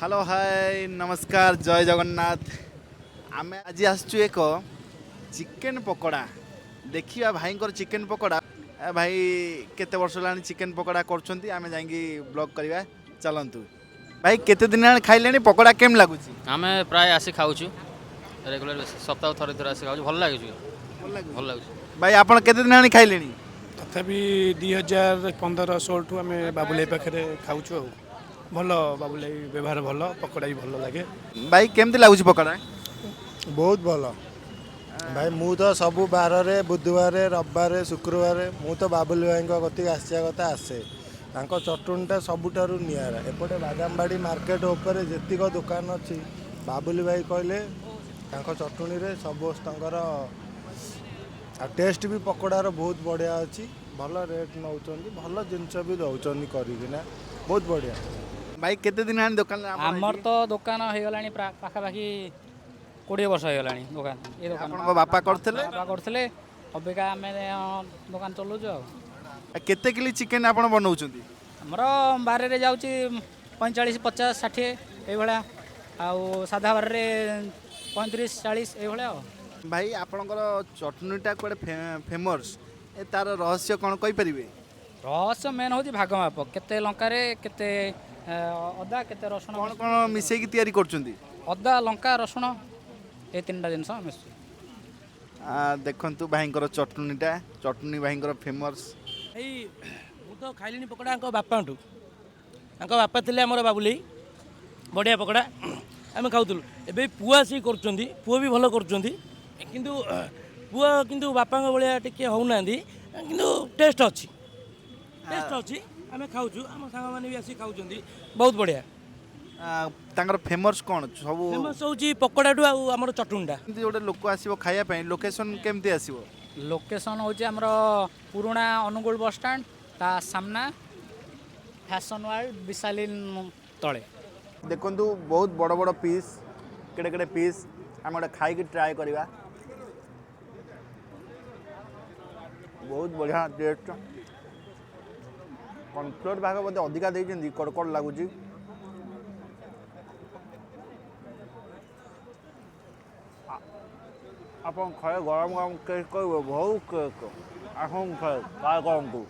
Hello, ହାଏ, ନମସ୍କାର, ଜୟ ଜଗନ୍ନାଥ। ଆମେ ଆଜି ଆସିଛୁ ଏକ ଚିକେନ୍ ପକୋଡ଼ା ଦେଖିବା, ଭାଇଙ୍କର ଚିକେନ୍ ପକୋଡ଼ା। ଭାଇ କେତେ ବର୍ଷ ହେଲାଣି ଚିକେନ୍ ପକୋଡ଼ା କରୁଛନ୍ତି, ଆମେ ଯାଇକି ବ୍ଲଗ୍ କରିବା। ଚାଲନ୍ତୁ। ଭାଇ, କେତେ ଦିନ ହେଲାଣି ଖାଇଲେଣି? ପକୋଡ଼ା କେମିତି ଲାଗୁଛି? ଆମେ ପ୍ରାୟ ଆସି ଖାଉଛୁ ରେଗୁଲାର ବେସିସ୍, ସପ୍ତାହ ଥରେ ଥରେ ଆସି ଖାଉଛୁ। ଭଲ ଲାଗୁଛି, ଭଲ ଲାଗୁଛି। ଭାଇ, ଆପଣ କେତେ ଦିନ ହେଲାଣି ଖାଇଲେଣି? ତଥାପି 2015-16ଠୁ ଆମେ ବାବୁଲାଇ ପାଖରେ ଖାଉଛୁ। ଆଉ ଭଲ, ବାବୁଲାଇ ବ୍ୟବହାର ଭଲ, ପକୋଡ଼ା ବି ଭଲ ଲାଗେ। ଭାଇ, କେମିତି ଲାଗୁଛି ପକୋଡ଼ା? ବହୁତ ଭଲ ଭାଇ। ମୁଁ ତ ସବୁ ବାରରେ, ବୁଧବାର, ରବିବାର, ଶୁକ୍ରବାର ମୁଁ ତ ବାବୁଲି ଭାଇଙ୍କ କତିକି ଆସିବା କଥା ଆସେ। ତାଙ୍କ ଚଟୁଣିଟା ସବୁଠାରୁ ନିଆରା। ଏପଟେ ବାଦାମବାଡ଼ି ମାର୍କେଟ ଉପରେ ଯେତିକ ଦୋକାନ ଅଛି, ବାବୁଲି ଭାଇ କହିଲେ ତାଙ୍କ ଚଟୁଣିରେ ସମସ୍ତଙ୍କର, ଆଉ ଟେଷ୍ଟ ବି ପକୋଡ଼ାର ବହୁତ ବଢ଼ିଆ ଅଛି। ଭଲ ରେଟ୍ ନେଉଛନ୍ତି, ଭଲ ଜିନିଷ ବି ଦେଉଛନ୍ତି କରିକିନା, ବହୁତ ବଢ଼ିଆ। ଭାଇ, କେତେ ଦିନ ହେଲାଣି ଦୋକାନ? ଆମର ତ ଦୋକାନ ହେଇଗଲାଣି ପାଖାପାଖି 20 ବର୍ଷ ହେଇଗଲାଣି ଦୋକାନ, ଏ ଦୋକାନ। ଆପଣଙ୍କ ବାପା କରୁଥିଲେ? ବାପା କରୁଥିଲେ, ଅବିକା ଆମେ ଦୋକାନ ଚଲାଉଛୁ ଆଉ। କେତେ କିଲି ଚିକେନ୍ ଆପଣ ବନଉଛନ୍ତି? ଆମର ବାରରେ ଯାଉଛି 45, 50, 60 ଏଇଭଳିଆ, ଆଉ ସାଧା ବାରରେ 35, 40 ଏଇଭଳିଆ ଆଉ। ଭାଇ, ଆପଣଙ୍କର ଚଟଣିଟା କୁଆଡ଼େ ଫେମସ୍, ଏ ତାର ରହସ୍ୟ କ'ଣ କହିପାରିବେ? ରହସ୍ୟ ମେନ୍ ହେଉଛି ଭାଗ ମାପ, କେତେ ଲଙ୍କାରେ କେତେ ଅଦା, କେତେ ରସୁଣ। କ'ଣ କ'ଣ ମିଶେଇକି ତିଆରି କରୁଛନ୍ତି? ଅଦା, ଲଙ୍କା, ରସୁଣ, ଏ ତିନିଟା ଜିନିଷ ମିଶୁଛି। ଦେଖନ୍ତୁ ଭାଇଙ୍କର ଚଟଣିଟା, ଚଟଣି ଭାଇଙ୍କର ଫେମସ୍। ଏଇ ମୁଁ ତ ଖାଇଲିଣି ପକୋଡ଼ା ଆଙ୍କ ବାପାଙ୍କଠୁ। ଆଙ୍କ ବାପା ଥିଲେ ଆମର ବାବୁଲେଇ, ବଢ଼ିଆ ପକୋଡ଼ା ଆମେ ଖାଉଥିଲୁ। ଏବେ ପୁଅ ଆସିକି କରୁଛନ୍ତି, ପୁଅ ବି ଭଲ କରୁଛନ୍ତି, କିନ୍ତୁ ପୁଅ କିନ୍ତୁ ବାପାଙ୍କ ଭଳିଆ ଟିକେ ହେଉନାହାନ୍ତି, କିନ୍ତୁ ଟେଷ୍ଟ ଅଛି, ଟେଷ୍ଟ ଅଛି। ଆମେ ଖାଉଛୁ, ଆମ ସାଙ୍ଗମାନେ ବି ଆସିକି ଖାଉଛନ୍ତି, ବହୁତ ବଢ଼ିଆ। ତାଙ୍କର ଫେମସ୍ କ'ଣ ସବୁ? ଫେମସ୍ ହେଉଛି ପକୋଡ଼ାଠୁ ଆଉ ଆମର ଚଟୁଣିଟା। କେମିତି ଗୋଟେ ଲୋକ ଆସିବ ଖାଇବା ପାଇଁ, ଲୋକେସନ୍ କେମିତି ଆସିବ? ଲୋକେସନ୍ ହେଉଛି ଆମର ପୁରୁଣା ଅନୁଗୁଳ ବସଷ୍ଟାଣ୍ଡ ତା ସାମ୍ନା, ଫ୍ୟାସନ୍ ୱାର୍ଲଡ ବିଶାଲିନ ତଳେ। ଦେଖନ୍ତୁ, ବହୁତ ବଡ଼ ବଡ଼ ପିସ୍, କେଡ଼େ କେଡ଼େ ପିସ୍। ଆମେ ଗୋଟେ ଖାଇକି ଟ୍ରାଏ କରିବା। ବହୁତ ବଢ଼ିଆ ଟେଷ୍ଟ। କର୍ଣ୍ଣଫ୍ଲୋର୍ ଭାଗ ବୋଧେ ଅଧିକା ଦେଇଛନ୍ତି, କଡ଼କଡ଼ ଲାଗୁଛି। ଆପଣ ଖାଇ ଗରମ ଗରମ କେକ୍ କହିବେ, ବହୁତ କେକ୍। ଆସନ୍ତୁ, ଖାଇ ଟ୍ରାଏ କରନ୍ତୁ।